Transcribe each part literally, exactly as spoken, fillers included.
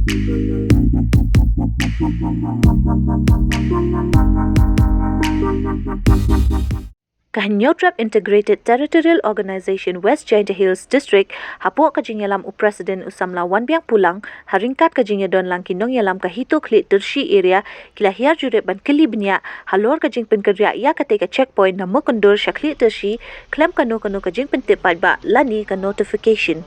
Ka Hynñiewtrep Integrated Territorial Organization West Jaintia Hills District, hapoh ka jingïalam u President u samla Wanbiang Pulang, ha ryngkat ka jingïadon lang ki nongïalam ka HITO Khliehtyrshi Area, ki la hiar jurip ban kylli bniah halor ka jingpynkynriah ïa katei ka checkpoint na Mukyndur sha Khliehtyrshi, khlem kano kano ka jingpyntip paidbah lane ka notification.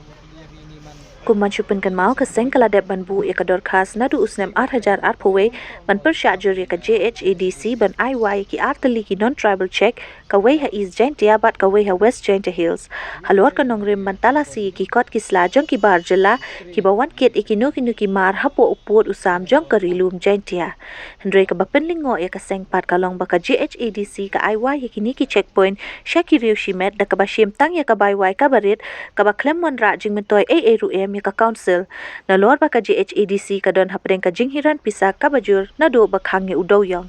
Kum ban shu pynkynmaw, ka seng ka la dep ban buh ïa ka dorkhas naduh u snem ar hajar arphew wei ban pyrshah jur ïa ka J H A D C ban ai wai ïa ki ar tylli ki non-tribal check, kawei ha East Jaintia bad kawei ha West Jaintia Hills, halor ka nongrim ban talasi ïa ki kot ki sla jong ki bar jylla kiba wan kit ïa kino kino ki mar hapoh u pud u sam jong ka Ri Lum Jaintia. Hynrei kaba pynlyngngoh ïa ka seng pat ka long ba ka J H A D C ka ai wai ïa kine ki checkpoint sha ki riew shimet da kaba shim tang ïa ka bai wai kaba rit, kaba khlem wanrah jingmyntoi ei ei ruh em ïa ka council. Nalor ba ka J H A D C ka don hapdeng ka jinghiar pisa kaba jur naduh ba khang ïa u dewïong.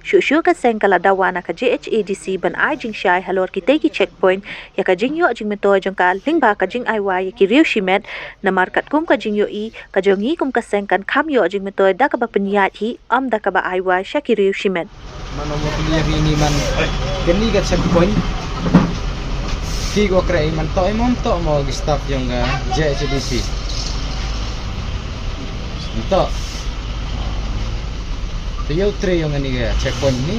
Shuh shuh ka seng ka la dawa na ka J H A D C ban ai jingshai halor kitei ki checkpoint ïa ka jingïoh jingmyntoi jong ka lyngba ka jingai wai ïa ki riew shimet, namar katkum ka jingïohi ka jong ngi kum ka seng kan kham ïoh jingmyntoi da kaba pynïaid hi, ym da kaba ai wai sha ki riew shimet. Mano mo pynïaid hi ni man kani ka checkpoint. Ki ko krei man to, ym to mo ki staff jong ka J H A D C. To. Te ïa u tre jong kani ka checkpoint ni.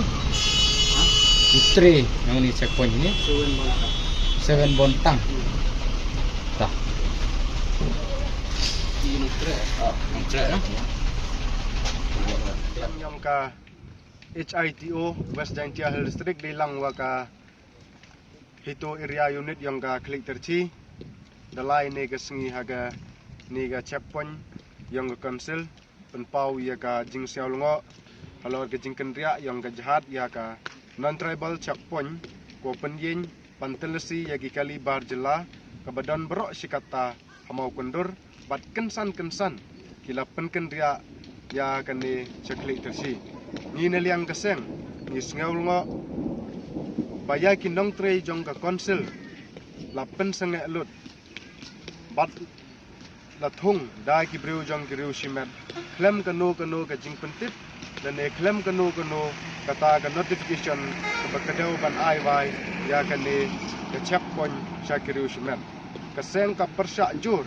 U tre jong kani checkpoint ni. Seven Bontang. Ta. Jong ka H I T O West Jaintia Hills District dei lang wa ka HITO Area Unit jong ka Khliehtyrshi. Da lai ne ka sngi ha kani ka checkpoint jong ka council pynpaw ïa ka jingsngewlyngngoh halor ka jingkynriah jong ka jhad ïa ka non-tribal checkpoint, ko pynïeng ban talasi ïa ki kali bar jylla kaba don baroh shi katta ha Mawkyndur, bad kynsan kynsan ki la pynkynriah ïa kane sha Khliehtyrshi. Ngi na liang ka seng ngi sngewlyngngoh ba ïa ki nongtrei jong ka council la pynsangeh lut bad la thung da ki briew jong ki riew shimet khlem kano kano ka jingpyntip, lane khlem kano kano kata ka notification kaba kdew ban ai wai ïa kane ka checkpoint sha ki riew shimet. Ka seng ka pyrshah jur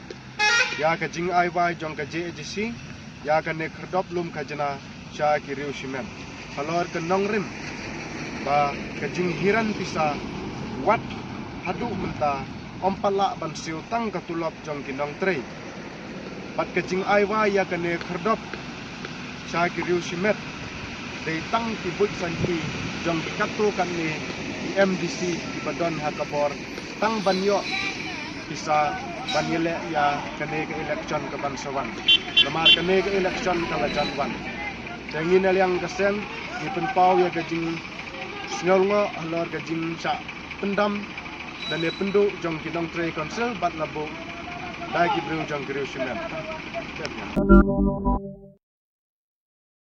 ïa ka jingai wai jong ka J H A D C ïa kane khyrdop lum khajna sha ki riew shimet halor ka nongrim ba ka jinghiar pisa wat haduh mynta ym pat lah ban siew tang ka tulop jong ki nongtrei. Bad ka jingai wai ïa kane khyrdop sha ki riew shimet dei tang ki buit sangeh jong ki katto katne ki M D C kiba don ha ka bor, tang ban ïoh pisa ban ïaleh ïa kane ka election kaban sa wan. Namar kane ka election ka la jan wan. Te ngi na liang ka seng ngi pynpaw ïa ka jingsngewlyngngoh halor ka jingshah pyndam lane pynduh jong ki nongtrei council bad la buh da ki briew jong ki riew shimet.